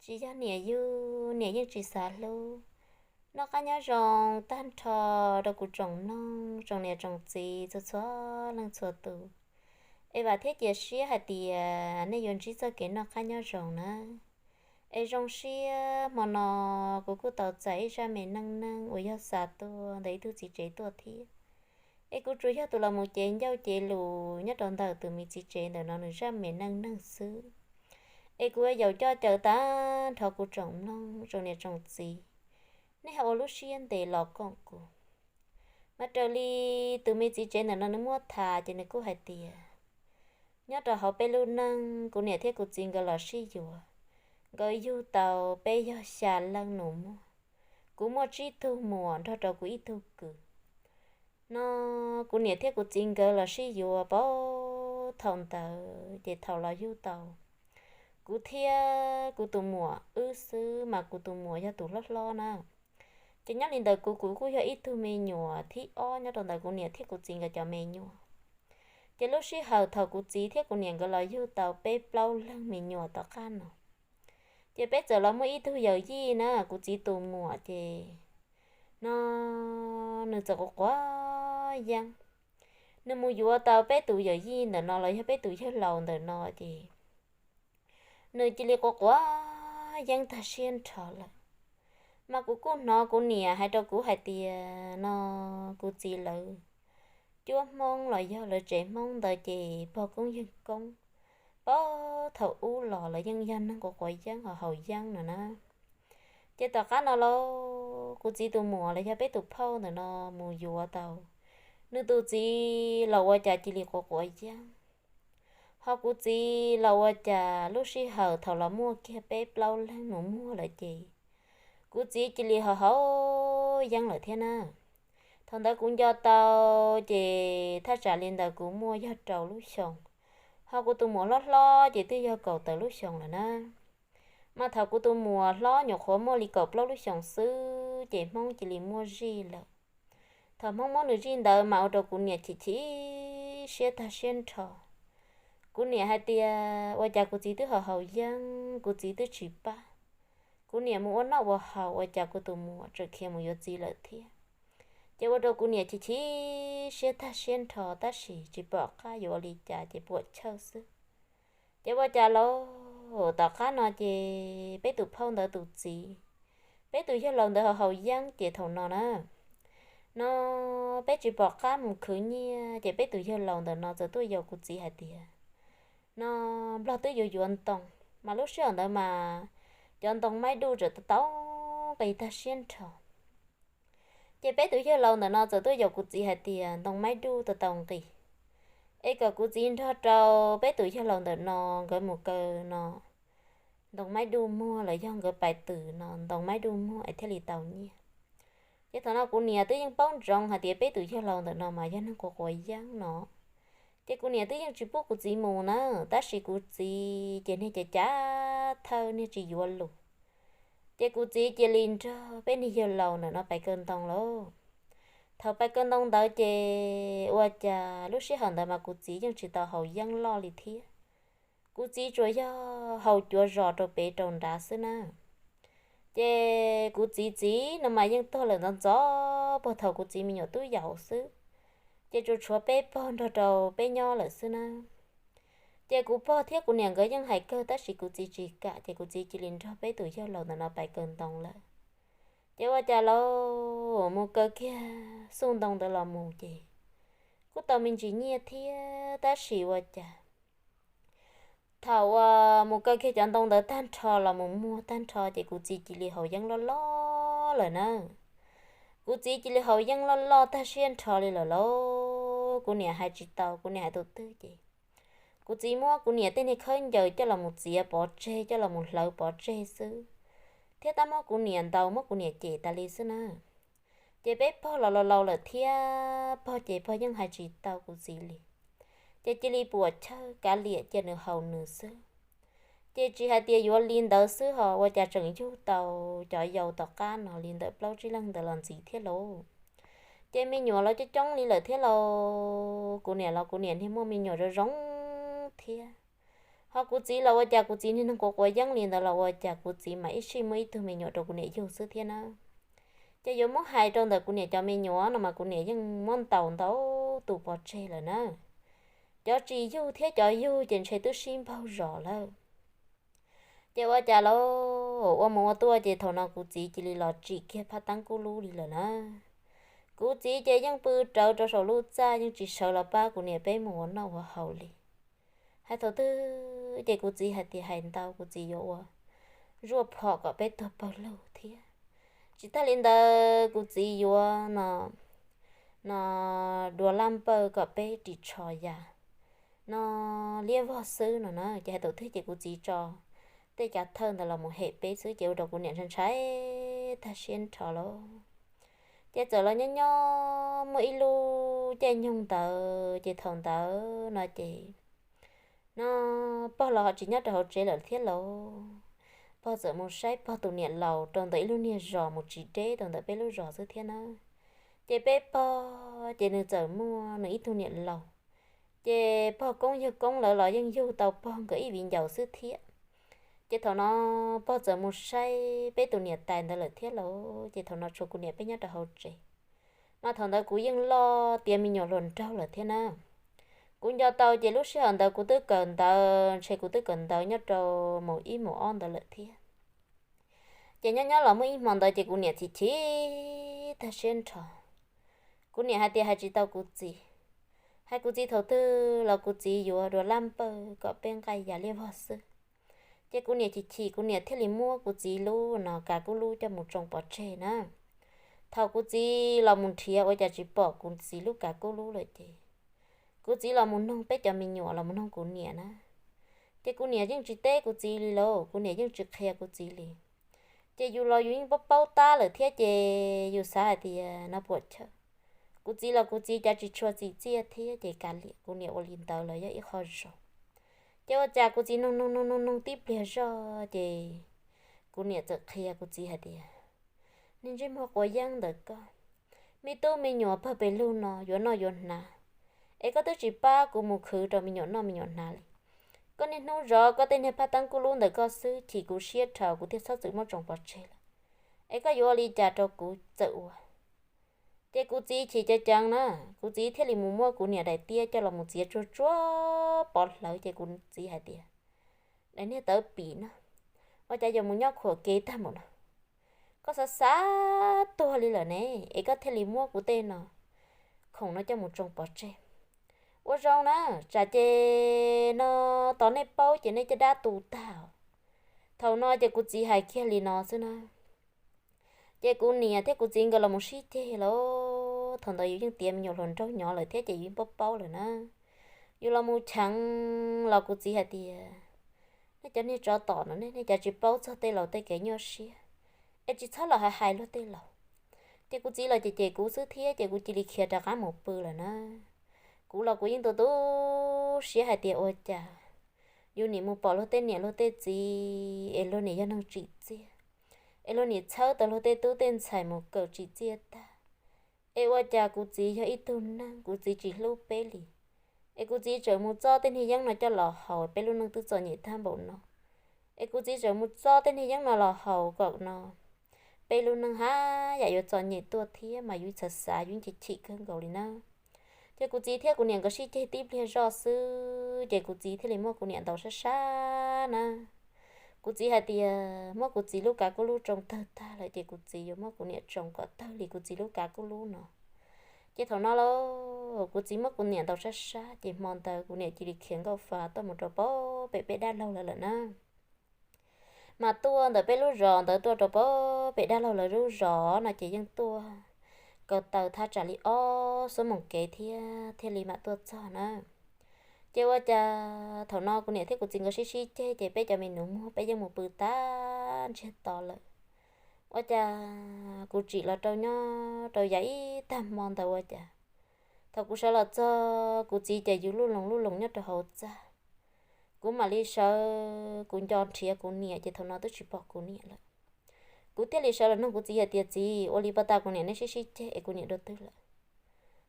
tsis yog niam yug, niam yeej tsis xav hlub. Noj qab nyob zoo tag nrho rau kuv tsoom mloog, tsoom niam tsoom txiv txhua txhua leej txhua tus. Es vam thiab cia siab hais tias nej yuav ntsib txoj kev noj qab nyob zoo na. Es zoo siab hmo no kuv kuj tau txais ib zaj me neej neeg uas yog xa tuaj ntawm ib tug txiv tsev tuaj thiab. Es kuv tsuas yog tus los mus cev ncauj cev lus nyob rau ntawm tus me txiv tsev ntawm no nws zaj me neej neeg xwb. Es kuv yuav yaum coj caw tag nrho kuv tsoom mloog, tsoom niam tsoom txiv, nej ho ua lub siab ntev los koom kuv. Mas raws li tus me txiv tsev ntawm no nws muab tham ces nws kuj hais tias, nyob rau hauv peb lub neej, kuv niam thiab kuv txiv nkawd los sib yuav, nkawd yug tau peb yog xya leej nus muag. Kuv muaj tsib tug muam nrog rau kuv ib tug kwv. No kuv niam thiab kuv txiv nkawd los sib yuav puag thaum ntawd ces thaum los yug tau kuv thiab kuv tus muam wb xwb, mas kuv tus muam yog tus hlob hlob na. Ces nyob li ntawd kuv, kuv kuj yog ib tug me nyuam thib ob nyob rau ntawm kuv niam thiab kuv txiv nkawd cov me nyuam. Ces lub sij hawm thaum kuv txiv thiab kuv niam nkawd los yug tau peb plaub leeg me nyuam tom qab no, ces peb txawm los muaj ib tug yawm yij na, kuv txiv tus muam ces no nws txawm quav quav yeeb. Nws mus yuav tau peb tus yawm yij ntawm no los yog peb tus yawg laus ntawm no ces nws cia li quav quav yeeb tag siab nrho lawm. Mas kuv kuj hnov kuv niam hais rau kuv hais tias no kuv txiv lawv cuab Hmoob los yog lawv tsev Hmoob ntawd ces pog koob yawg koob, puag thaum ub los lawv yeej yog neeg quav quav yeeb ho haus yeeb no na. Ces tom qab no lauj, kuv txiv tus muam los yog peb tus phauj ntawm no mus yuav tau nws tus txiv los ua cas cia li quav quav yeeb. Ho kuv txiv los ua cas lub sij hawm thaum los muaj kiag peb plaub leeg nus muag lawm ces kuv txiv cia li haus haus yeeb lawm thiab na. Thaum ntawd kuv nco tau ces thaj tsam li ntawd kuv muaj yog rau lub xyoos, ho kuv tus muam hlob hlob ces twb yog kaum tawm lub xyoos lawm na. Mas thaum kuv tus muam hlob nyuam qhuav muaj li kaum plaub lub xyoos xwb ces Hmoob cia li muaj zij lawm. Thaum Hmoob muab nws zij ntawd mas ua rau kuv niam chim chim siab tag siab nrho. Kuv niam hais tias ua cas kuv txiv twb haus haus yeeb, kuv txiv twb tsis pab, kuv niam mus ua noj ua haus ua cas kuv tus muam tseem khiav mus yuav txiv lawm thiab. Ces ua rau kuv niam chim chim siab tag siab nrho tab sis tsis pom qab yuav ua li cas ces puam chawj xwb. Ces ua cas lauj, tom qab no ces peb tus phauj ntawd tus txiv, peb tus yawg laus ntawd haus haus yeeb ces thaum no na, no peb tsis pom qab mus khwv nyiaj ces peb tus yawg laus ntawm no txawm tuaj yaum kuv txiv hais tias no Nplog twb yuav yuav ntoo, mas lub sij hawm ntawd mas cov ntoo maib duj tseem tau nqis tag siab nrho. Ces peb tus yawg laus ntawm no txawm tuaj yaum kuv txiv hais tias ntoo maib duj tau tau nqis, es kom kuv txiv nrog rau peb tus yawg laus ntawm no nkawd mus kaw no ntoo maib duj muag los yog nkawd pais twm no ntoo maib duj muag es thiaj li tau nyiaj. Ces thaum no kuv niam twb yeej paub ntsoov hais tias peb tus yawg laus ntawm no mas yog neeg quav quav yeeb no. Ces kuv niam twb yeej tsis pub kuv txiv mus na, tab sis kuv txiv ces niag cav cav thawj niag tsis yuav lus. Ces kuv txiv cia li nrog peb niag yawg laus ntawm no pais kaw ntoo lauj. Thaum pais kaw ntoo ntawd ces ua cas lub sij hawm ntawd mas kuv txiv yeej tsis tau haus yeeb loj li thiab. Kuv txiv tsuas yog haus cuav zos rau pem rau nrad xwb na. Ces kuv txiv txiv no mas yeej tuag lawm ntxov ntxov puag thaum kuv txiv me nyuam tub yaus xwb. Ces tsuas tshuav peb pog nrog rau peb nyob lawm xwb na. Ces kuv pog thiab kuv niam nkawd yeej hais kawg tab sis kuv txiv tsis kam ces kuv txiv cia li nrog peb tus yawg laus ntawm no pais kaw ntoo lawm. Ces ua cas lauj, mus kaw kiag xuj ntoo ntawd los mus ces kuj tau me ntsis nyiaj thiab tab sis ua cas thaum uas mus kaw kiag cov ntoo ntawd tag nrho los mus muag tag nrho ces kuv txiv cia li haus yeeb loj loj lawm na. Kuv txiv cia li haus yeeb loj loj tag siab nrho li lawm lauj. Kuv niam hais tsis tau, kuv niam hais tus twg ces kuv txiv muab kuv niam tej niag khaub ncaws coj los mus txiav pov tseg, coj los mus hlawv pov tseg xwb, thiab tab muab kuv niam ntaus muab kuv niam cem tas li xwb na. Ces peb pog los laus laus lawm thiab, pog ces pog yeej hais tsis tau kuv txiv li. Ces cia li puam chawj kav liam cia nws haus nws xwb. Ces tsis hais tias yuav li ntawd xwb ho ua cas tseem yug tau cov yau tom qab no li ntawm plaub tsib leeg ntawd los ntxiv thiab lauj. Ces me nyuam los coob coob li lawm thiab lauj. Kuv niam los kuv niam niag muaj me nyuam zoo zoo thiab. Ho kuv txiv los ua cas kuv txiv niag neeg quav quav yeeb li ntawd los ua cas kuv txiv mas ib sij muaj ib tug me nyuam rau kuv niam yug xwb thiab na. Ces yuav muab hais rau ntawm kuv niam cov me nyuam no mas kuv niam yeej muab ntaus ntau tus pov tseg lawm na. Cov tsis yug thiab cov yug ces ntshe twb sib npaug zos lawm. Ces ua cas lauj, ua mus ua tuaj ces thaum no kuv txiv cia li los tsim kiag phab teeb kub lub li lawm na. Kuv txiv ces yeej pw rawv rau saum lub txaj yeej tsis sawv los pab kuv niam peb mus ua noj ua haus li. Hais thaum twg ces kuv txiv hais tias hais ntau kuv txiv yuav ua zuaj phom kom peb tuag pawg lug thiab. Tsis tag li ntawd kuv txiv yuav no, no dua laj npawj kom peb ris tsho ya no liab vog xwb no na. Ces hais thaum twg ces kuv txiv tso tej cav thawj ntawd los mus hem peb xwb ces ua rau kuv niam ntshai ntshai tag siab nrho lauj. Ces txawm los nyob nyob muaj ib lub caij nyoog ntawd ces thaum ntawd no ces no pog los ho tsis nyob rau hauv tsev lawm thiab lauj. Pog txawm mus saib pog tus niam laus rau ntawm ib lub niag zos mus tsis deb rau ntawm peb lub zos xwb thiab na. Ces peb pog ces nws txawm muaj nws ib tug niam laus. Ces pog koob yawg koob lawv los yeej yug tau pog nkawd ib viv ncaus xwb thiab. Ces thaum no pog txawm mus saib peb tus niam tais ntawd lawm thiab lauj. Ces thaum no tshuav kuv niam peb nyob rau hauv tsev. Mas thaum ntawd kuv yeej loj tiav me nyuam hluas nraug lawm thiab na. Kuv nco tau ces lub sij hawm ntawd kuv twb kawm ntawv, ntshe kuv twb kawm ntawv nyob rau mus ib mus ob ntawd lawm thiab. Ces nyob nyob los muaj ib hmo ntawd ces kuv niam chim chim tag siab nrho. Kuv niam hais tias hais tsis tau kuv txiv, hais kuv txiv thaum twg los kuv txiv yuav dua laj npawj kom peb nqaij ya liab vog xwb. Ces kuv niam chim chim kuv niam thiaj li muab kuv txiv lub no kav kub lub coj mus tsoo pov tseg na. Thaum kuv txiv los mus nrhiav ua cas tsis pom kuv txiv lub kav kub lub lawm ces kuv txiv los mus noog peb cov me nyuam los mus noog kuv niam na. Ces kuv niam yeej tsis teb kuv txiv li lauj, kuv niam yeej tsis qhia kuv txiv li. Ces yus los yus yeej paub paub tab lawm thiab ces yus xav hais tias no puam chawj. Kuv txiv los kuv txiv cav tsis tshua txim txiaj thiab ces kav liam kuv niam ua li ntawd los yog ib qho zoo. Ces ua cas kuv txiv noog noog noog noog noog tib pliag zoj ces kuv niam txawm qhia kuv txiv hais tias, niag ntsej muag quav yeeb ntawm koj, me tub me nyuam pawg pes lug no yuav noj yuav hnav, es koj twb tsis pab kuv mus khwv rau me nyuam noj me nyuam hnav li. Koj niaj hnub zov koj tej niag phaj teeb kub lub ntawm koj xwb, chim kuv siab dhau kuv thiaj txhob txwm muab tsoo pov tseg lawm. Es koj yuav ua li cas rau kuv txawm ua. Ces kuv txiv chim ceev ceev na, kuv txiv thiaj li mus muab kuv niam daim tiab coj los mus txiav tsuag tsuag pov hlawv ces kuv txiv hais tias, daim niag tawv pim no, ua cas yuav mus nyob khuam kev tag npaum no. Koj xav xav tuag li lawm ne, es koj thiaj li muab kuv tej no khoom no coj mus tsoo pov tseg. Ua zoo na, tsam ces no tos nej paub ces nej caj dab tu tag. Thaum no ces kuv txiv hais kiag li no xwb na. Ces kuv niam thiab kuv txiv nkawd los mus sib ceg lauj, thaum ntawd yus yeej tiav me nyuam hluas nraug nyob lawm thiab ces yus yeej paub paub lawm na. Yus los mus cheev los kuv txiv hais tias, nej cov niag tsov tom no nej, nej cov tsis paub txog tej laus tej kev nyuaj siab, es tsis txhob los hais hais luag tej laus. Ces kuv txiv los cem cem kuv xwb thiab ces kuv cia li khiav rov qab mus pw lawm na. Kuv los kuv yeej tu tu siab hais tias ua cas yus nim mus pom luag tej niam luag tej txiv es luag nim yog neeg tsim txiaj, es luag nim txhawb tau luag tej tub tej ntxhais mus kawm tsim txiaj tag, es ua cas kuv txiv yog ib tug neeg kuv txiv tsis hlub peb li, es kuv txiv tseem mus txob tej niag yeeb no coj los haus peb lub neej twb txom nyem tag npaum no, es kuv txiv tseem mus txob tej niag yeeb no los haus kom no peb lub neej haj yam yuav txom nyem tuaj thiab mas yus xav xav yus chim chim kawg nkaus li na. Ces kuv txiv thiab kuv niam nkawd sib ceg tib pliag zoj xwb ces kuv txiv thiaj li muab kuv niam ntaus sab sab na. Kuv txiv hais tias muab kuv txiv lub kav kub lub tsoo tawg tag lawm ces kuv txiv yuav muab kuv niam tsoo kom tawg li kuv txiv lub kav kub lub no. Ces thaum no lauj, kuv txiv muab kuv niam ntaus sab sab ces hmo ntawd kuv niam cia li khiav nkauj fa tuaj mus rau pem peb dab laug lawv lawm na. Mas tuaj ntawm peb lub zos ntawd tuaj rau pem dab laug lawv lub zos no ces yeej tuaj ko taw thaj tsam li ob xuab moos kev thiab thiaj li mam tuaj txog na. Ces ua cas thaum no kuv niam thiab kuv txiv nkawd sib sib ceg ces peb cov me nus muag peb yeej mus pw tag ntsiag to lawm. Ua cas kuv tsim los rau nyob rau yav ib tag hmo ntawd ua cas thaum kuv sawv los txog kuv txiv ces yus lub loos lub loos nyob rau hauv txaj. Kuv mam li sawv kuv nco nrhiav kuv niam ces thaum no twb tsis pom kuv niam lawm. Kuv thiaj li sawv los nug kuv txiv hais tias txiv, ua li paj tag kuv niam nej sib sib ceg es kuv niam dua twg lawm?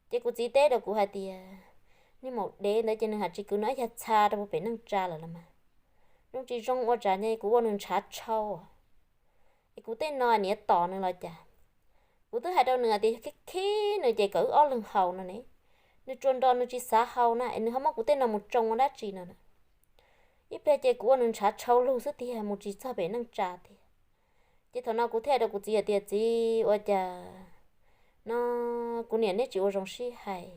Ces kuv txiv teb rau kuv hais tias niag maum dev ntawd ces nws haj tsis kwv nws ib yag txha rau puag pem neej tsa lawm los mas. Zoo tsis zoo ua cas ne, kuv ua nws ntshav tshau. Es kuv tej no niam tos nws los cas? Kuv twb hais rau nws tias yog khib khib nws ces kom wb ob leeg haus no ne. Nws tsuas nrog nws tsis xav haus na es nws ho muab kuv tej no mus tsoo ua dab tsi no na? Ib pliag ces kuv ua nws ntshav tshau lug xwb tiag, mus tsis txog pem neej tsa tiag. Ces thaum no kuv thiaj hais rau kuv txiv hais tias, txiv, ua cas no kuv niam neb tsis ua zoo sib hais,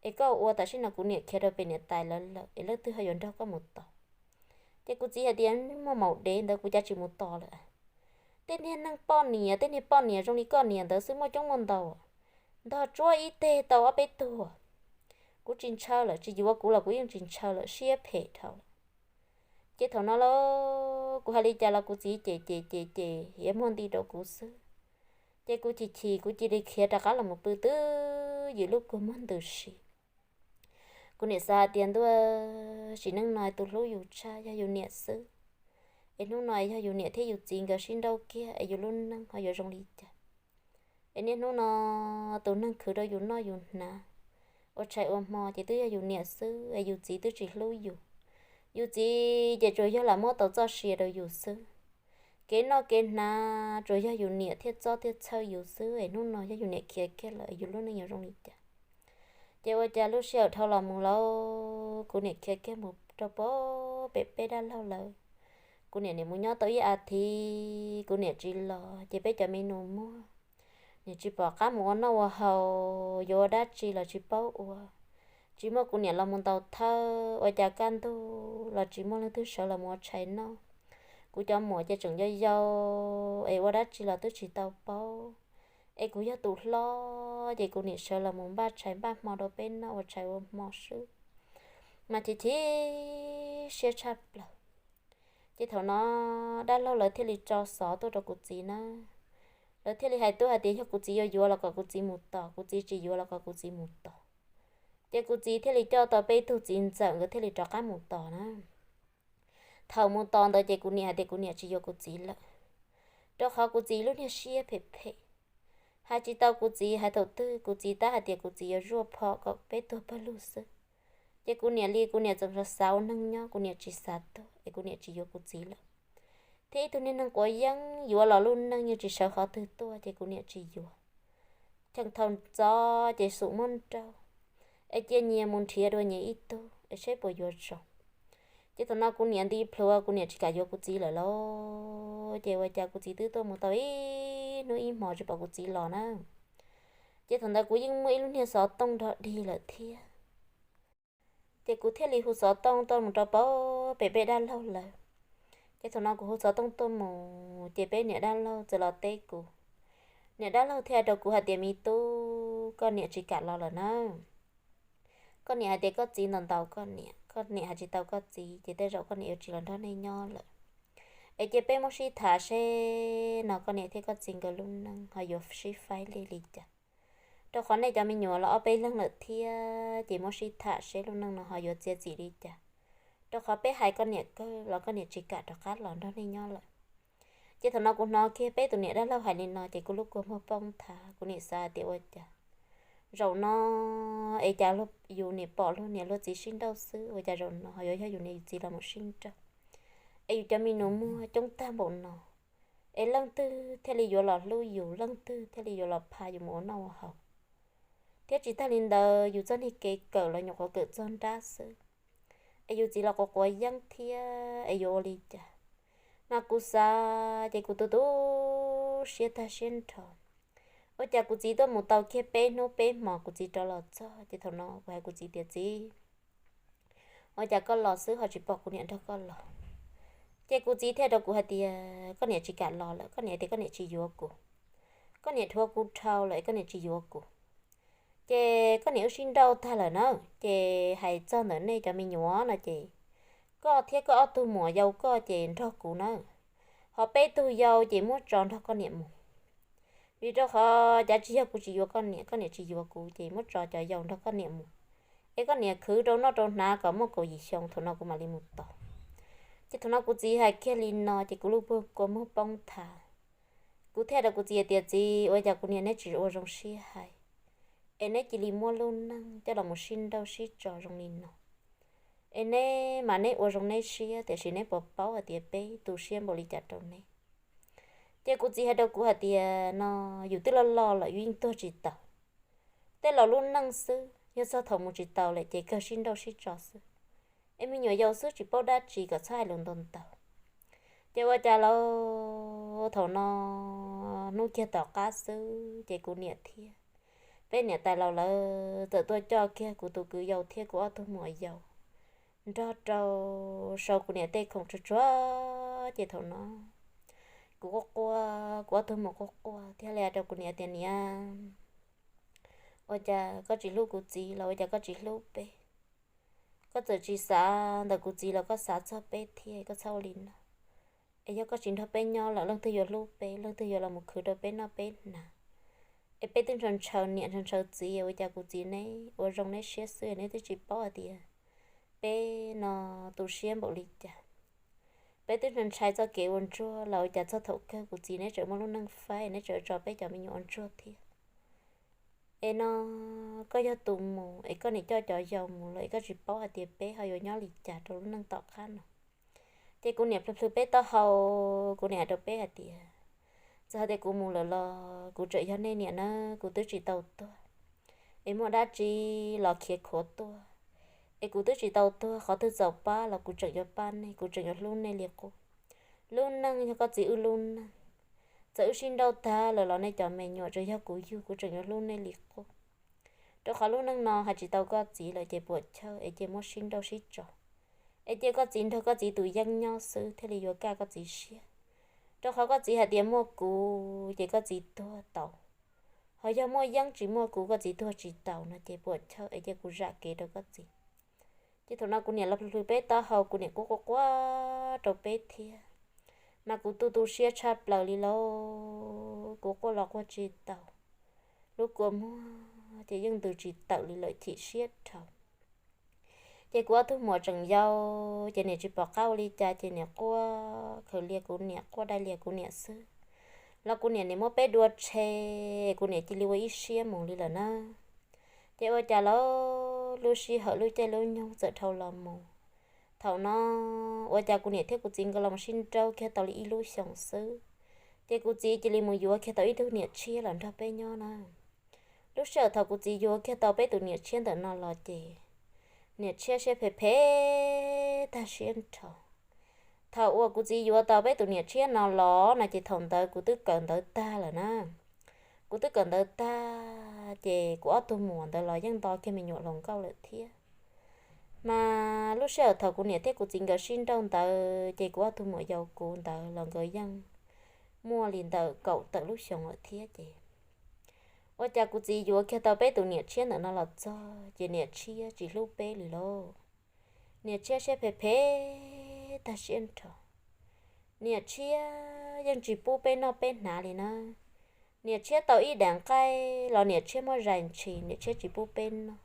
es koj ua tam sim no kuv niam khiav rau pem niam tais lawv lawm es leej twg ho yuav nrog koj mus tos? Ces kuv txiv hais tias, muaj maum dev ntawd kuv cav tsis mus tos lawm. Tej niag neeg poj niam, tej niag poj niam zoo li koj niam ntawd xwb muaj coob muaj ntau, ntog tsuab ib teg tau ob peb tug. Kuv tsis ntshaw lawm, tsis yuav kuv los kuv yeej tsis ntshaw lawm, siab phem dhau lawm. Ces thaum no los kuv hais li cas los kuv txiv cem cem cem cem yuav muag nti rau kuv xwb. Ces kuv chim chim kuv cia li khiav rov qab los mus pw twb ywm lub kua muag ntws si. Kuv niam xav hais tias, ntuj, sim neej no tus hlub yus tshaj yog yus niam xwb. Es hnub no yog yus niam thiab yus txiv nkawd sib nrauj kiag es yus lub neej ho yuav zoo li cas? Es niaj hnub no tus neeg khwv rau yus noj yus hnav, ua tshais ua hmo ces twb yog yus niam xwb es yus txiv twb tsis hlub yus. Yus txiv ces tsuas yog lam muab tau txoj sia rau yus xwb. Kev noj kev hnav tsuas yog yus niam thiaj txob thiaj txhawj yus xwb es hnub no yog yus niam khiav kiag lawm yus lub neej yuav zoo li cas? Ces ua cas lub sij hawm dhau los mus lauj, kuv niam khiav kiag mus rau pem peb dab laug lawv. Kuv niam nim mus nyob tau ib as thiv kuv niam tsis los ces peb cov me nus muag nim tsis pom qab mus ua noj ua haus, yuav ua dab tsi los tsis paub ua. Tsis muaj kuv niam los mus ntaus thawj, ua cas kaj ntug los tsis muaj leej twg sawv los mus ua tshais noj. Kuv cov muam ces tseem yau yau es ua dab tsi los twb tsis tau paub. Es kuv yog tus hlob ces kuv niam sawv los mus npaj tshais npaj hmo rau peb noj ua tshais ua hmo xwb, mas chim chim siab tshaj plaws. Ces thaum no dab laug lawv thiaj li tso xov tuaj rau kuv txiv na. Lawv thiaj li hais tuaj hais tias yog kuv txiv yuav yuav los kom kuv txiv mus tos, kuv txiv tsis yuav los kom kuv txiv mus tos. Ces kuv txiv thiaj li coj tau peb tug txiv ntxawm nkawd thiaj li rov qab mus tos na. Thaum mus tos ntawd ces kuv niam hais tias kuv niam tsis yuav kuv txiv lawm, rau qhov kuv txiv lub niag siab phem phem. Hais tsis tau kuv txiv, hais thaum twg kuv txiv tab hais tias kuv txiv yuav zuaj phom kom peb tuag pawg lug xwb. Ces kuv niam li kuv niam tseem xav ua neeg nyob, kuv niam tsis xav tuag es kuv niam tsis yuav kuv txiv lawm. Thiab ib tug niag neeg quav yeeb yuav los lub neej yeej tsis sawv qhov twg tuaj ces kuv niam tsis yuav. Cheem thaum ntxov ces xum muab nrauj, es cia nyias mus nrhiav dua nyias ib tug es seb puas yuav zoo. Ces thaum no kuv niam nti plhuav, kuv niam tsis kam yuav kuv txiv lawm lauj. Ces ua cas kuv txiv twb tuaj mus tau ib hnub ib hmo tsis pom kuv txiv los na. Ces thaum ntawd kuv yeej muaj ib lub niag xov tooj nrog dig lawm thiab. Ces kuv thiaj li hu xov tooj tuaj mus rau pem peb dab laug lawv. Ces thaum no kuv hu xov tooj tuaj mus ces peb niam dab laug txawm los teb kuv. Niam dab laug thiaj hais rau kuv hais tias, me tub, koj niam tsis kam los lawm na. Koj niam hais tias koj txiv ntaus ntaus koj niam, koj niam hais tsis tau koj txiv ces tej zaum koj niam yuav tsis los nrog nej nyob lawm. Es cia peb muab sib tham seb no koj niam thiab koj txiv nkawd lub neej ho yuav sib faib li li cas. Rau qhov nej cov me nyuam los ob peb leeg lawm thiab ces muab sib tham seb lub neej no ho yuav txiav txim li cas. Rau qhov peb hais koj niam kawg los koj niam tsis kam rov qab los nrog nej nyob lawm. Ces thaum no kuv hnov kiag peb tus niam dab laug hais li no ces kuv lub kua muag poob nthav, kuv niam xav hais tias ua cas zaum no es cas yus niam pom luag niam luag txiv sib nrauj xwb, ua cas zaum no ho yuav yog yus niam yus txiv los mus sib nrauj. Es yus cov me nus muag coob tag npaum no, es leej twg thiaj li yuav los hlub yus, leej twg thiaj li yuav los pha yus mus ua noj ua haus. Thiab tsis tag li ntawd yus txoj niag kev kawm los nyuam qhuav kawm txog nrab xwb, es yus txiv los quav quav yeeb thiab es yuav ua li cas. Mas kuv xav ces kuv tu tu siab tag siab nrho. Ua cas kuv txiv tuaj mus tau kiag peb hnub peb hmos kuv txiv rov los txog ces thaum no kuv hais kuv txiv tias, txiv, ua cas koj los xwb ho tsis pom kuv niam nrog koj los? Ces kuv txiv thiaj rau kuv hais tias koj niam tsis kam los lawm, koj niam tias koj niam tsis yuav kuv. Koj niam dhuav kuv dhau lawm es koj niam tsis yuav kuv. Ces koj niam wb sib nrauj tag lawm na, ces hais txog ntawm nej cov me nyuam no ces koj thiab koj ob tug muam yau koj ces nrog kuv na, ho peb tug yau ces muab tso nrog koj niam mus. Vim rau qhov cav tsis yog kuv tsis yuav koj niam, koj niam tsis yuav kuv ces muab tso cov yau nrog koj niam mus, es koj niam khwv rau noj rau hnav kom muaj kaum yim xyoo thaum no kuv mam li mus tos. Ces thaum no kuv txiv hais kiag li no ces kuv lub kua muag poob nthav. Kuv thiaj rau kuv txiv tias, txiv, ua cas kuv niam neb tsis ua zoo sib hais, es neb cia li muab lub neej coj los mus sib nrauj sib tso zoo li no? Es neb mas neb ua zoo neb siab, tiam sis neb puas paub hais tias peb tu siab npaum li cas rau neb? Ces kuv txiv hais rau kuv hais tias, no, yus twb loj loj lawm, yus yeej tuag tsis taus. Tej laus lub neej xwb, yog txog thaum mus tsis taus lawm ces kawg sib nrauj sib tso xwb. Es me nyuam yaus xwb tsis paub dab tsi, kom txhob hais lus ntau ntau. Ces ua cas lauj, thaum no hnub kiag tom qab xwb ces kuv niam thiab peb niam tais laus lawv txawm tuaj coj kiag kuv tus kwv yau thiab kuv ob tug muam yau nrog rau sau kuv niam tej khoom tsuag tsuag. Ces thaum no kuv quaj quaj, kuv ob tug muam quaj quaj thiab li hais rau kuv niam tias, niam, ua cas koj tsis hlub kuv txiv los ua cas koj tsis hlub peb? Koj txawm tsis xav ntawm kuv txiv los koj xav txog peb thiab, koj txhob ua li no. Es yog koj tsis nrog peb nyob lawm leej twg yuav hlub peb, leej twg yuav los mus khwv rau peb noj peb hnav? Es peb twb ntshaw ntshaw niam ntshaw ntshaw txiv, ua cas kuv txiv neb ua zoo neb siab xwb neb twb tsis paub hais tias peb no tu siab npaum li cas? Peb twb ntshai txoj kev ua ntsuag los ua cas txog thaum kawg kuv txiv neb tseem muaj lub neej faib, neb tseem tso peb cov me nyuam ua ntsuag thiab. Es no koj yog tus mus es koj niam coj cov yau mus lawm es koj tsis paub hais tias peb ho yuav nyob li cas rau lub neej tom qab no. Ces kuv niam plhws plhws peb taub hau, kuv niam hais rau peb hais tias, txawm hais tias kuv mus lawm los kuv tseem yog nej niam na, kuv twb tsis tau tuag. Es muaj dab tsi los khiav khuav tuaj. Es kuv twb tsis tau tuag, qhov twg txaus pab los kuv tseem yuav pab nej, kuv tseem yuav hlub nej li qub. Lub neej yog koj txiv wb lub neej. Txawm wb sib nrauj tag lawm los nej cov me nyuam tseem yog kuv yug, kuv tseem yuav hlub nej li qub. Rau qhov lub neej no hais tsis tau koj txiv lawm ces puam chawj es cia muab sib nrauj sib tso. Es cia koj txiv nrog koj txiv tus yeeb nyob xwb thiaj li yuav kaj koj txiv siab. Rau qhov koj txiv hais tias muaj kuv ces koj txiv tuag tau. Ho yog muaj yeeb tsis muaj kuv koj txiv tuag tsis tau no ces puam chawj es cia kuv zam kev rau koj txiv. Ces thaum no kuv niam los plhws plhws peb taub hau, kuv niam kuj quaj quaj rau peb thiab. Mas kuv tu tu siab tshaj plaws li lauj, kuv quaj los quaj tsis tau. Lub kua muag ces yeej ntws tsis tawm li lawm, chim siab dhau. Ces kuv ob tug muam tseem yau, ces niam tsis pom qab ua li cas ces niam quaj khaws lias kuv niam, quaj dai lias kuv niam xwb. Los kuv niam nim muab peb dua tshe, kuv niam cia li ua ib siab mus li lawm na. Ces ua cas lauj, lub sij hawm lub caij lub nyoog txawm dhau los mus. Thaum no ua cas kuv niam thiab kuv txiv nkawd los sib nrauj kiag tau li ib lub xyoos xwb, ces kuv txiv cia li mus yuav kiag tau ib tug niam tshiab los nrog peb nyob na. Lub sij hawm thaum kuv txiv yuav kiag tau peb tus niam tshiab ntawm no los ces niam tshiab siab phem phem tag siab nrho. Thaum uas kuv txiv yuav tau peb tus niam tshiab no los no ces thaum ntawd kuv twb kawm ntawv tag lawm na. Kuv twb kawm ntawv tag ces kuv ob tug muam ntawd los yeej nto kiag me nyuam hluas nkauj lawm thiab. Mas lub sij hawm thaum kuv niam thiab kuv txiv nkawd sib nrauj ntawd ces kuv ob tug muam yau kuv ntawd los nkawd yeej muaj li ntawm kaum tawm lub xyoos lawm thiab ces ua cas kuv txiv yuav kiag tau peb tus niam tshiab ntawm no los txog ces niam tshiab tsis hlub peb li lauj. Niam tshiab siab phem phem tag siab nrho. Niam tshiab yeej tsis pub peb noj peb hnav li na. Niam tshiab tau ib daim nqaij los niam tshiab muab zais ntshis, niam tshiab tsis pub peb noj.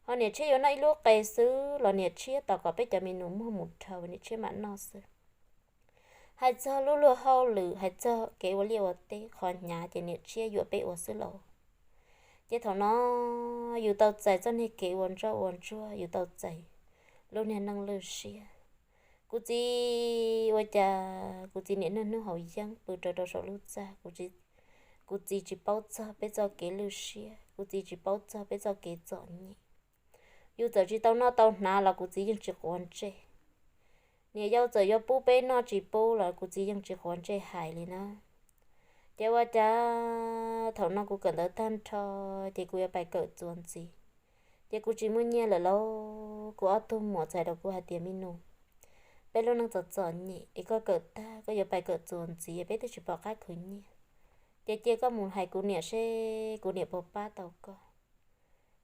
Ho niam tshiab yuav noj ib lub qe xwb los niam tshiab tos kom peb cov me nus muag mus dhau niam tshiab mam noj xwb. Hais txog lub luag hauj lwm, hais txog kev ua liaj ua teb, qhov hnyav ces niam tshiab yuam peb ua xwb lauj. Ces thaum no yus tau txais txoj niag kev ua ntsoj ua ntsuag, yus tau txais lub niag neej lwj siab. Kuv txiv ua cas kuv txiv niaj hnub hnub haus yeeb pw rau rau saum lub txaj, kuv txiv tsis paub txog peb txoj kev lwj siab, kuv txiv tsis paub txog peb txoj kev txom nyem. Yus txawm tsis tau noj tau hnav los kuv txiv yeej tsis quav ntsej. Niam yau txawm yuav pub peb noj tsis pub los kuv txiv yeej tsis quav ntsej hais li na. Ces ua cas thaum no kuv kawm ntawv tag nrho ces kuv yuav pais kawm txuas ntxiv. Ces kuv tsis muaj nyiaj lawm lauj, kuv ob tug muam txais rau kuv hais tias, me nus, peb lub neej txom txom nyem es koj kawm tag koj yuav pais kawm txuas ntxiv, peb twb tsis pom qab khwv nyiaj. Ces cia koj mus hais kuv niam seb kuv niam puas pab tau koj.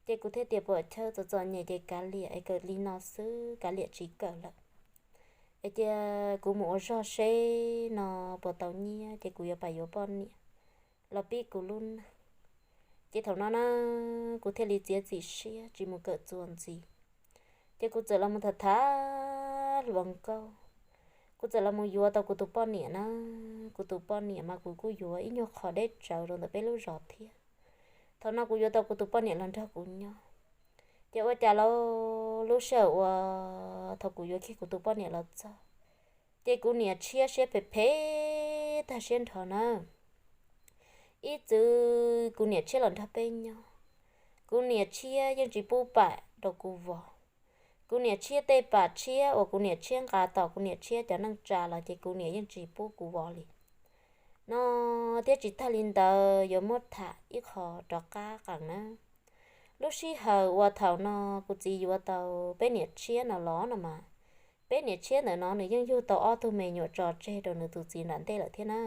Ces kuv thiaj tias puam chawj, txom txom nyem ces kav liam es kawm li no xwb, kav liam tsis kawm lawm. Es cia kuv mus ua zog seb no puas tau nyiaj ces kuv yuav pais yuav poj niam los pib kuv lub neej. Ces thaum no na kuv thiaj li txiav txim siab tsis mus kawm txuas ntxiv. Ces kuv txawm los mus tham tham hluas nkauj, kuv txawm los mus yuav tau kuv tus poj niam na. Kuv tus poj niam mas kuv kuj yuav ib nyuag qho deb tsawv rau ntawm peb lub zos thiab. Thaum no kuv yuav tau kuv tus poj niam los nrog kuv nyob. Ces ua cas lub sij hawm uas thaum kuv yuav kiag kuv tus poj niam los txog, ces kuv niam tshiab siab phem phem tag siab nrho na. Ib txwm kuv niam tshiab los nrog peb nyob, kuv niam tshiab yeej tsis pub pam rau kuv vov. Kuv niam tshiab tej pam tshiab uas kuv niam tshiab nqa tom kuv niam tshiab cov neej tsa los ces kuv niam yeej tsis pub kuv vov li no. Thiab tsis tag li ntawd yuav muab tham ib qho rov qab qees na. Lub sij hawm uas thaum no kuv txiv yuav tau peb niam tshiab no los no mas, peb niam tshiab ntawm no nws yeej yug tau ob tug me nyuam tso tseg rau nws tus txiv nram ntej lawm thiab na.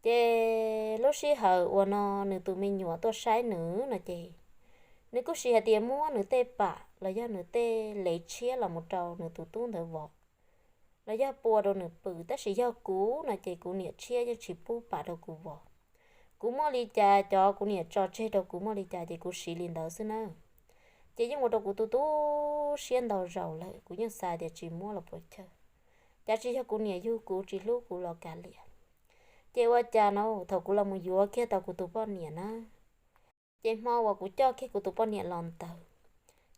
Ces lub sij hawm uas no nws tus me nyuam tuaj saib nws no ces, nws kuj sis hais tias muab nws tej pam los yog nws tej lev tshiab los mus rau nws tus tub ntawd vov, los yog pua rau nws pw, tab sis yog kuv no ces kuv niam tshiab yeej tsis pub pam rau kuv vov. Kuv muaj li cas cov kuv niam tso tseg rau kuv muaj li cas ces kuv siv li ntawd xwb na. Ces yeej ua rau kuv tu tu siab ntau zaus lawm, kuv yeej xav tias tsis muab los puas chawj, cas tsis yog kuv niam yug kuv tsis hlub kuv los kav liam. Ces ua cas no thaum kuv los mus yuav kiag tau kuv tus poj niam na, ces hmo uas kuv coj kiag kuv tus poj niam los ntawd,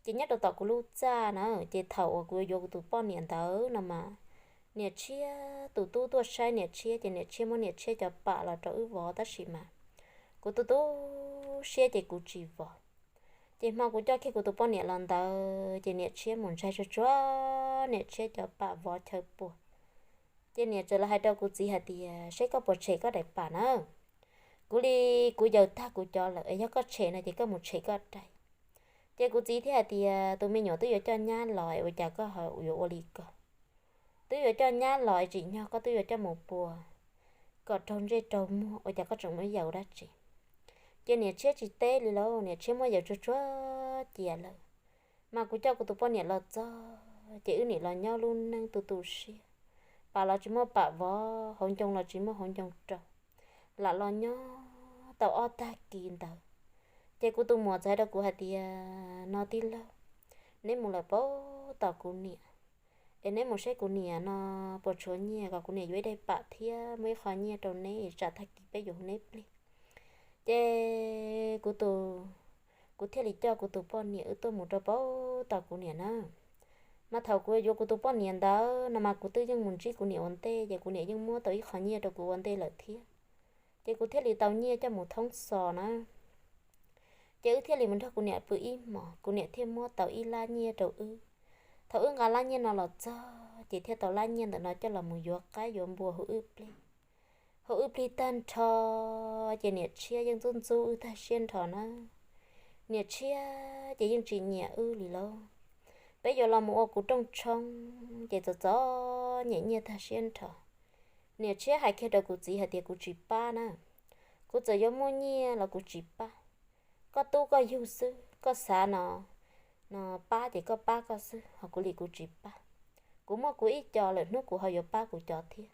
ces nyob rau tom kuv lub txaj na, ces thaum uas kuv yuav kuv tus poj niam ntawd no mas, niam tshiab tus tub tuaj saib niam tshiab ces niam tshiab muab niam tshiab cov pam los rau wb vov tab sis mas kuv tu tu siab ces kuv tsis vov. Ces hmo kuv coj kiag kuv tus poj niam los ntawd ces niam tshiab mus ntsaig tsuag tsuag niam tshiab cov pam vov chaw puag. Ces niam txawm los hais rau kuv txiv hais tias, seb koj puas tshem koj daim pam na. Kuv li, kuv yaws tag kuv cov lawm es yog koj tshem no ces koj mus tshem koj daim. Ces kuv txiv thiaj hais tias, tus me nyuam twb yuav coj nyab los es ua cas koj ho yuav ua li ko? Twb yuav coj nyab los es tsim nyog koj twb yuav coj mus pua kom raug ntsej raug muag, ua cas koj tseem muab yaws dab tsi? Ces niam tshiab tsis teb li lauj, niam tshiab muab yaws tsuag tsuag cia lawm. Mas kuv coj kuv tus poj niam los txog ces wb nim los nyob lub neej tu tu siab, pam los tsis muaj pam vov, hauv ncoo los tsis muaj hauv ncoo rau, lam los nyob tau ob tag kis ntawd. Ces kuv tus muam txawm hais rau kuv hais tias, no tij laug, neb mus lawm paub tos kuv niam, es neb mus saib kuv niam no puas tshuav nyiaj kom kuv niam yuav ib daim pam thiab muaj ib qho nyiaj rau neb tsam tag kis peb yuav hu neb plig. Ces kuv tus, kuv thiaj li coj kuv tus poj niam wb tuaj mus rau paub tos kuv niam na. Mas thaum kuv yuav kuv tus poj niam ntawd no mas kuv twb yeej mus ntsib kuv niam ua ntej ces kuv niam yeej muab tau ib qho nyiaj rau kuv ua ntej lawm thiab. Ces kuv thiaj li tau nyiaj coj mus thoob xos na. Ces wb thiaj li mus nrog kuv niam pw ib hmos, kuv niam thiaj muab tau ib lab nyiaj rau wb. Thaum wb nqa lab nyiaj no los txog ces thiaj tau lab nyiaj ntawm no coj los mus yuav qaib yuav npua hu wb plig. Hu wb plig tag nrho, ces niam tshiab yeej ntxub ntxub wb tag siab nrho na. Niam tshiab ces yeej tsis nyiam wb li lauj. Peb yuav los mus ua kuv rooj tshoob ces txom txom nyem nyiaj tag siab nrho. Niam tshiab hais kiag rau kuv txiv hais tias kuv tsis pab na, kuv txawm yuav muaj nyiaj los kuv tsis pab. Koj tub koj yug xwb, koj xav no, no pab ces koj pab koj xwb, ho kuv li kuv tsis pab. Kuv muaj kuv ib co, lwm hnub kuv ho yuav pab kuv cov thiab.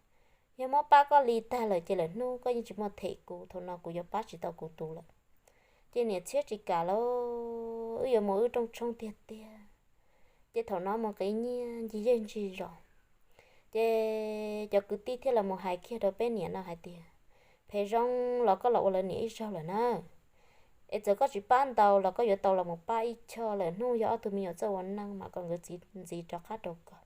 Yog muab pab koj li tag lawm ces lwm hnub koj yeej tsis muaj them kuv, thaum no kuv yuav pab tsis tau kuv tus lawm. Ces niam tshiab tsis kam lauj, wb yuav mus wb rooj tshoob tiag tiag. Ces thaum no mus qiv nyiaj ncig zej ncig zos, ces cov kwv tij thiaj los mus hais kiag rau peb niam no hais tias, phem zoo los koj los ua lawv niam ib zaug lawm na. Es txawm koj tsis pab ntau los koj yuav tau los mus pab ib choj, lwm hnub yog ob tug me nyuam txawj ua neej mas kom nkawd txiv ntxiv rov qab rau koj.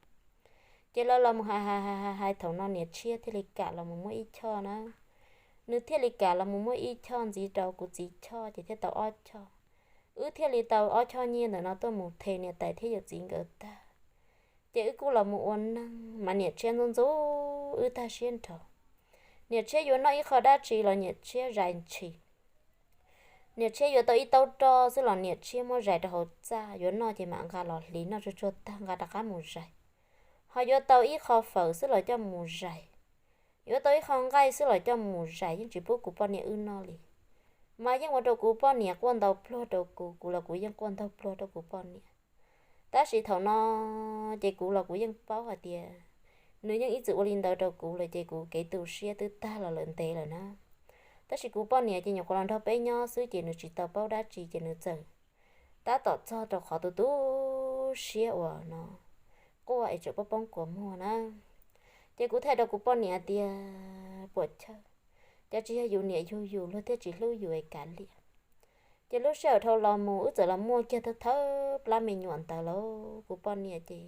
Ces lawv los mus hais hais hais hais hais, thaum no niam tshiab thiaj li kam los mus muab ib choj na. Nws thiaj li kam los mus muab ib choj ntxiv rau kuv txiv choj ces thiaj tau ob choj. Wb thiaj li tau ob choj nyiaj ntawm no tuaj mus them niam tais thiab yawm txiv nkawd tag. Ces wb kuj los mus ua neej mas niam tshiab ntxub ntxub wb tag siab nrho. Niam tshiab yuav noj ib qho dab tsi los niam tshiab zais ntshis. Niam tshiab yuav tau ib taub roj xwb los niam tshiab muab zais rau hauv txaj, yuav noj ces mam nqa los hliv noj tsuag tsuag tag nqa rov qab mus zais. Ho yuav tau ib qho fawm xwb los coj mus zais, yuav tau ib qho nqaij xwb los coj mus zais, yeej tsis pub kuv poj niam wb noj li. Mas yeej ua rau kuv poj niam quaj ntau pluag rau kuv, kuv los kuv yeej quaj ntau pluag rau kuv poj niam. Tab sis thaum no ces kuv los kuv yeej paub hais tias nws yeej ib txwm ua li ntawd rau kuv lawm ces kuv kev tu siab twb tag los lawm ntev lawm na. Tab sis kuv poj niam ces nyuam qhuav los nrog peb nyob xwb ces nws tsis tau paub dab tsi ces nws txawm tab tom txog rau qhov tu tu siab uas no quaj es tseem poob poob kua muag na. Ces kuv thiaj rau kuv poj niam tias, puam chawj, cas tsis yog yus niam yug yus luag thiaj tsis hlub yus es kav liam. Ces lub sij hawm dhau los mus wb txawm los muaj kiag thawj thawj plab me nyuam ntawd lauj. Kuv poj niam ces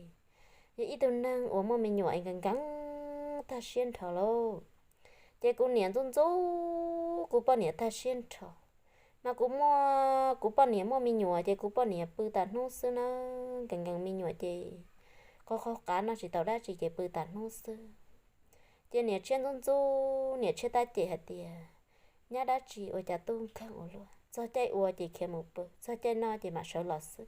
yog ib tug neeg uas muaj me nyuam es nkees nkees tag siab nrho lauj. Ces kuv niam ntxub ntxub kuv poj niam tag siab nrho. Mas kuv muaj, kuv poj niam muaj me nyuam ces kuv poj niam pw tas hnub xwb na, nkees nkees me nyuam ces qaug qaug qav noj tsis tau dab tsi ces pw tas hnub xwb. Ces niam tshiab ntxub ntxub, niam tshiab tab cem hais tias, nyab dab tsi ua cas tub nkeeg ua luaj, txog caij ua ces khiav mus pw, txog caij noj ces mam sawv los xwb.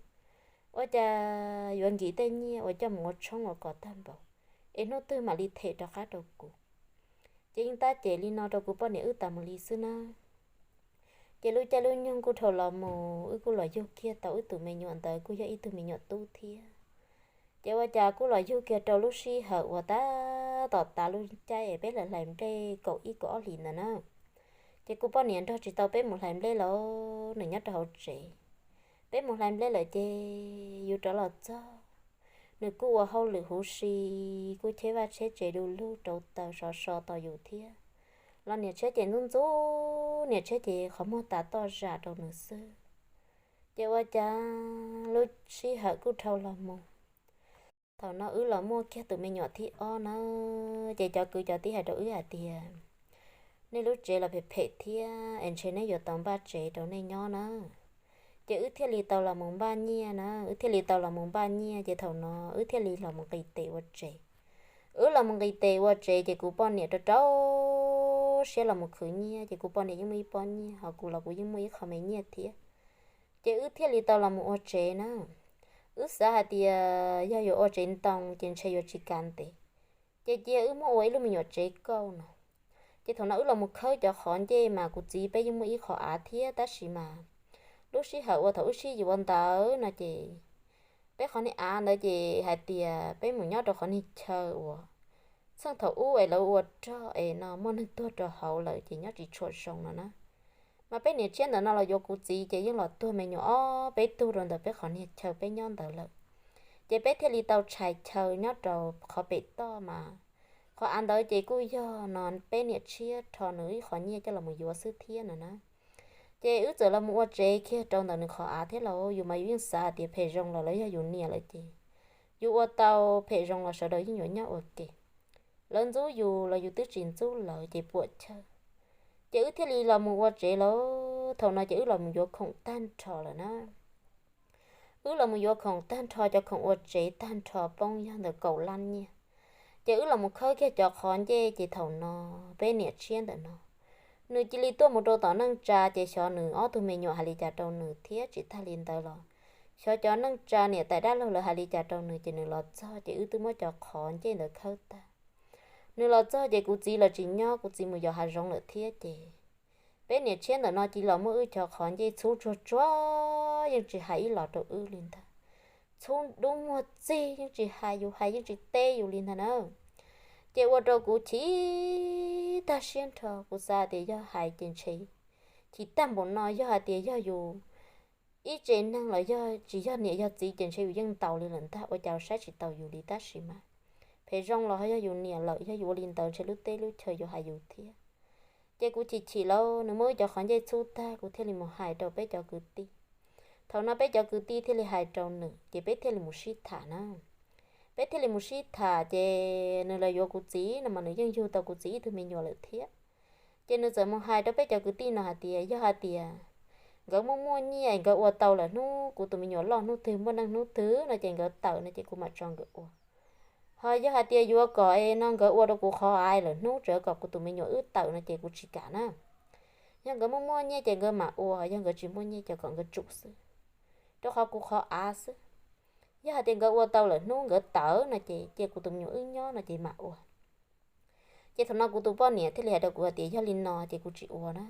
Ua cas yuav nkim tej nyiaj uas coj mus ua tshoob ua kos tag npaum, es hnub twg mam li them rov qab rau kuv. Ces yeej tab cem li no rau kuv poj niam wb tas mus li xwb na. Ces lub caij lub nyoog kuj dhau los mus wb kuj los yug kiag tau wb tus me nyuam ntawd kuj yog ib tug me nyuam tub thiab. Ces ua cas kuj los yug kiag rau lub sij hawm uas tab tom tav lub caij es peb hlais nplej kaum ib kaum ob hlis ntawd na. Ces kuv poj niam nrog tsis tau peb mus hlais nplej los nws nyob rau hauv tsev. Peb mus hlais nplej lawm ces yus rov los txog, nws kuj ua hauj lwm huv si, kuj cheb vaj tsheb tsev du lug rau taws sov so tos yus thiab. Los niam tshiab ces ntxub ntxub, niam tshiab ces qhov muag tas toj zam rau nws xwb. Ces ua cas lub sij hawm kuj dhau los mus. Thaum no wb los muaj kiag tus me nyuam thib ob na, ces cov kwv cov tij hais rau wb hais tias, nej lub tsev los phem phem thiab es ntshe neb yuav tau npaj tsev rau nej nyob na. Ces wb thiaj li tau los mus npaj nyiaj na, wb thiaj li tau los mus npaj nyiaj ces thaum no wb thiaj li los mus nqis tes ua tsev. Wb los mus nqis tes ua tsev ces kuv poj niam rau rau siab los mus khwv nyiaj ces kuv poj niam yeej muaj ib pob nyiaj ho kuv los kuv yeej muaj ib qho me nyiaj thiab. Ces wb thiaj li tau los mus ua tsev na. Wb xav hais tias yog yuav ua tsev ntoo ces ntshe yuav tsis kav ntev, ces cia wb muab ua ib lub me nyuam tsev kauj no. Ces thaum no wb los mus khawb cov qhov ncej mas kuv txiv peb yeej muaj ib qho av thiab tab sis mas lub sij hawm uas thaum wb sib yuav ntawd no ces peb qhov niag av ntawd ces hais tias peb mus nyob rau qhov niag chaw uas txheej thaum ub es lawv ua rog es no muaj neeg tuag rau hauv lawm ces nyob tsis tshua zoo no na. Mas peb niam tshiab ntawm no los yuav kuv txiv ces yeej los tuag me nyuam ob peb tug rau ntawm peb qhov niag chaw peb nyob ntawd lawm. Ces peb thiaj li tau tshais chaw nyob rau qhov pem toj mas qhov av ntawd ces kuj yog no peb niam tshiab rho nws ib qho nyiaj coj los mus yuav xwb thiab no na. Ces wb txawm los mus ua tsev kiag rau ntawm nws qhov av thiab lauj. Yus mas yus yeej xav hais tias phem zoo los lawv yog yus niam lawm ces yus ua tau phem zoo los sawv daws yeej yuav nyob ua ke. Lawv ntxub yus los yus twb tsis ntxub lawv ces puam chawj. Ces wb thiaj li los mus ua tsev lauj. Thaum no ces wb los mus yuav khoom tag nrho lawm na. Wb los mus yuav khoom tag nrho, cov khoom ua tsev tag nrho poob yog ntawm kaum lab nyiaj. Ces wb los mus khawb kiag cov qhov ncej ces thaum no peb niam tshiab ntawm no nws cia li tuaj mus rau tom neej tsa ces xyov nws ob tug me nyuam hais li cas rau nws thiab tsis tag li ntawd los xyov cov neej tsa niam tais dab laug lawv hais li cas rau nws ces nws los txog ces wb twb muab cov qhov ncej ntawd khawb tag. Nws los txog ces kuv txiv los tsis nyob, kuv txiv mus yos hav zoov lawm thiab ces peb niam tshiab ntawm no cia li los muab wb cov qhov ncej txhub tsuag tsuag yeej tsis hais ib los rau wb li ntag. Txhub dub muag txig yeej tsis hais, yus hais yeej tsis teb yus li ntag na. Ces ua rau kuv chim tag siab nrho, kuv xav tias yog hais ces ntshe chim tag npaum no, yog hais tias yog yus ib tsev neeg los yog tsis yog niam yog txiv ces ntshe yus yeej ntaus li lawm ntag, ua cas saib tsis taus yus li tab sis mas phem zoo los ho yog yus niam lawm, yog yus ua li ntawd ntshe lub teb lub chaw yuav hais yus thiab. Ces kuv chim chim lauj, nws muab wb cov qhov ncej txhub tag kuv thiaj li mus hais rau peb cov kwv tij. Thaum no peb cov kwv tij thiaj li hais rau nws ces peb thiaj li mus sib tham na. Peb thiaj li mus sib tham ces nws los yuav kuv txiv no mas nws yeej yug tau kuv txiv ib tug me nyuam lawm thiab. Ces nws txawm mus hais rau peb cov kwv tij no hais tias yog hais tias nkawd muaj muaj nyiaj es nkawd ua tau lawm hnub kuv tus me nyuam loj hnub twg muaj neej hnub twg no ces nkawd tawm no ces kuv mam tso nkawd ua. Ho yog hais tias yuav kom es no nkawd ua rau kuv qhov av lawm hnub tseem kom kuv tus me nyuam wb tawm no ces kuv tsis kam na. Yog nkawd muaj muaj nyiaj ces nkawd mam ua, yog nkawd tsis muaj nyiaj ces kom nkawd tsum xwb, rau qhov kuv qhov av xwb. Yog hais tias nkawd ua tau lawm hnub nkawd tawm no ces cia kuv tus me nyuam wb nyob no ces mam ua. Ces thaum no kuv tus poj niam thiaj li hais rau kuv hais tias yog li no ces kuv tsis ua na.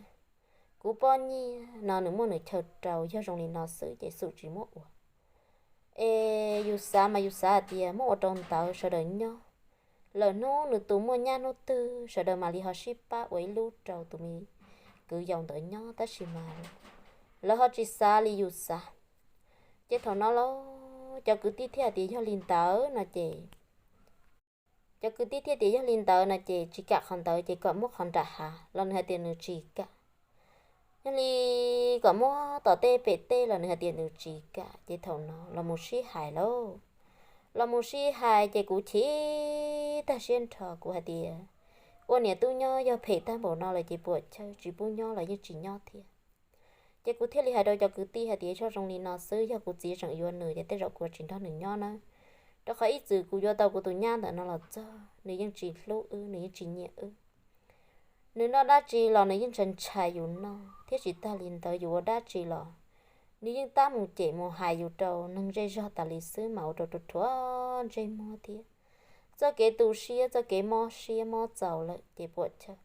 Kuv poj niam no nws muaj nws chaw rau, yog zoo li no xwb ces xum tsis muab ua. Es yus xav mas yus xav hais tias muab ua rau ntawd sawv daws nyob, lawm hnub nws tus muaj nyab hnub twg sawv daws mam li ho sib pab ua ib lub rau tus me kwv yau ntawd nyob tab sis mas lawv ho tsis xav li yus xav. Ces thaum no los cov kwv tij thiaj hais tias yog li ntawd no ces, cov kwv tij thiaj tias yog li ntawd no ces tsis kam qhov ntawd ces kom muab qhov nram hav los nws hais tias nws tsis kam. Yog li kom muab tom tej pem tej los nws hais tias nws tsis kam, ces thaum no los mus sib hais lauj. Los mus sib hais ces kuv chim tag siab nrho, kuv hais tias ua niam tub nyob yog phem tag npaum no lawm ces puas chawj, tsis pub nyob los yeej tsis nyob thiab. Ces kuv thiaj li hais rau cov kwv tij hais tias, Yog zoo li no xwb, yog kuv txiv tseem yuav nws ces tej zaum kuv tsis nrog nws nyob nawb, rau qhov ib txwm kuv yuav tau kuv tus nyab ntawm no los txog nws yeej tsis hlub wb, nws yeej tsis nyiam wb. Nws noj dab tsi los nws yeej ntshai ntshai yus noj, thiab tsis tag li ntawd yus ua dab tsi los nws yeej tab mus cem mus hais yus rau neeg zej zog tas li xwb, mas ua rau ruam ntsej muag thiab. Txoj kev tu siab, txoj kev mob siab mob txaus lawm ces puas chawj.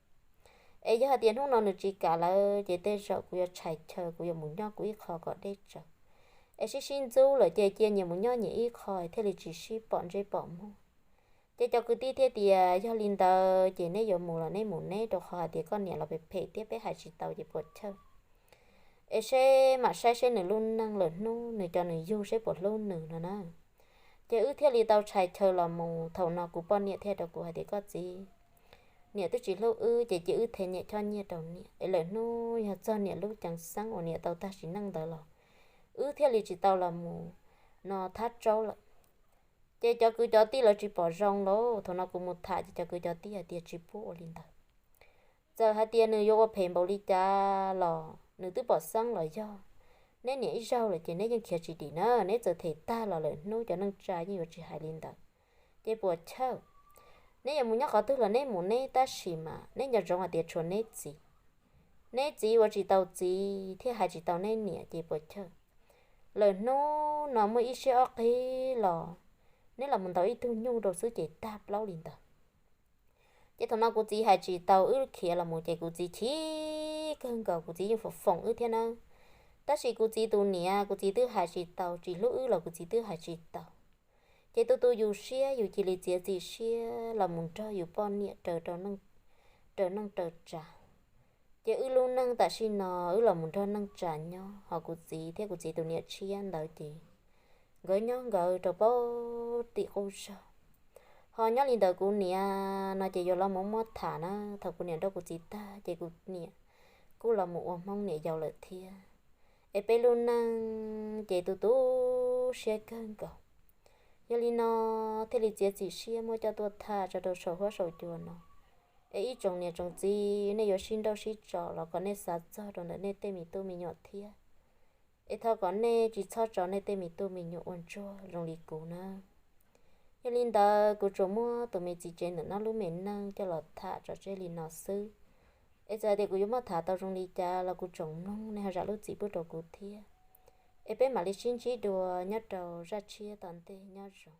Es yog hais tias hnub no nws tsis kam lawm ces tej zaum kuv yuav tshais chaw, kuv yuav mus nyob kuv ib qho kom deb tsawv. Es sib sib ntxub lawm ces cia nyias mus nyob nyias ib qho thiaj li tsis sib pom ntsej pom muag. Ces cov kwv tij thiaj tias, Yog li ntawd ces neb yuav mus los neb mus neb, rau qhov hais tias koj niam los phem phem thiab peb hais tsis tau ces puas chawj. Es seb mam saib seb nws lub neej lawm hnub nws cov nws yug seb puas hlub nws no na. Ces wb thiaj li tau tshais chaw los mus. Thaum no kuv poj niam thiaj rau kuv hais tias, Koj txiv, niam twb tsis hlub wb ces cia wb them niam choj nyiaj rau niam, es lawm hnub yog txog niam lub ceev xeeb uas niam tau tag sim neej ntawd los wb thiaj li tsis tau los mus no thab tsaub lawm. Ces cov kwv cov tij lawv tsis pom zoo lauj. Thaum no kuv mus tham ces cov kwv cov tij hais tias, Tsis pub ua li ntawd. Txawm hais tias nws yuav ua phem npaum li cas los nws twb pom xeeb los yog neb niam ib zaug lawm ces neb yeej khiav tsis dim na. Neb txawm them tag los lawm hnub cov neej tsa yeej yuav tsis hais li ntawd. Ces puas chawj, neb yuav mus nyob qhov twg los neb mus neb, tab sis mas neb nco ntsoov hais tias tshuav neb txiv. Neb txiv ua tsis tau txiv thiab hais tsis tau neb niam ces puas chawj. Lawm hnub no muaj ib siab ob qig los neb los mus ntaus ib tug nyuj rau xwb ces tag plaub li ntawd. Ces thaum no kuv txiv hais tsis tau, wb khiav los mus ces kuv txiv chim kawg nkaus, kuv txiv yeej foom foom wb thiab nawb. Tab sis kuv txiv tus niam, kuv txiv twb hais tsis tau, tsis hlub wb los kuv txiv twb hais tsis tau. Ces tu tu yus siab, yus cia li txiav txim siab los mus nrog yus poj niam raws neej raws tsa. Ces wb lub neej tam sim no wb los mus nrog neej tsa nyob, ho kuv txiv thiab kuv txiv tus niam tshiab ntawd ces nkawd nyob nkawd rau pem tim qub zog. Ho nyob li ntawd kuv niam no ces yuav los mus muab tham na. Thaum kuv niam nrauj kuv txiv tag ces kuv niam kuj los mus ua Hmoob niam yau lawm thiab. Es peb lub neej ces tu tu siab kawg nkaus. Yog li no thiaj li txiav txim siab muab coj tuaj tham tso rau saum huab saum cua no. Es ib tsoom niam tsoom txiv nej yuav sib nrauj sib tso los kom nej xav txog rau ntawm nej tej me tub me nyuam thiab. Es thov kom nej tsis txhob tso nej tej me tub me nyuam ua ntsuag zoo li kuv na. Yog li ntawd kuv tsuas muab tus me txiv tsev ntawm no lub me neej coj los tham tso tseg li no xwb. Es txawm tias kuv yuav muab tham tau zoo li cas los kuv tsoom mloog nej ho zam lub txim pub rau kuv thiab. Es peb mam li sib ntsib dua nyob rau zaj tshiab tom ntej, nyob zoo.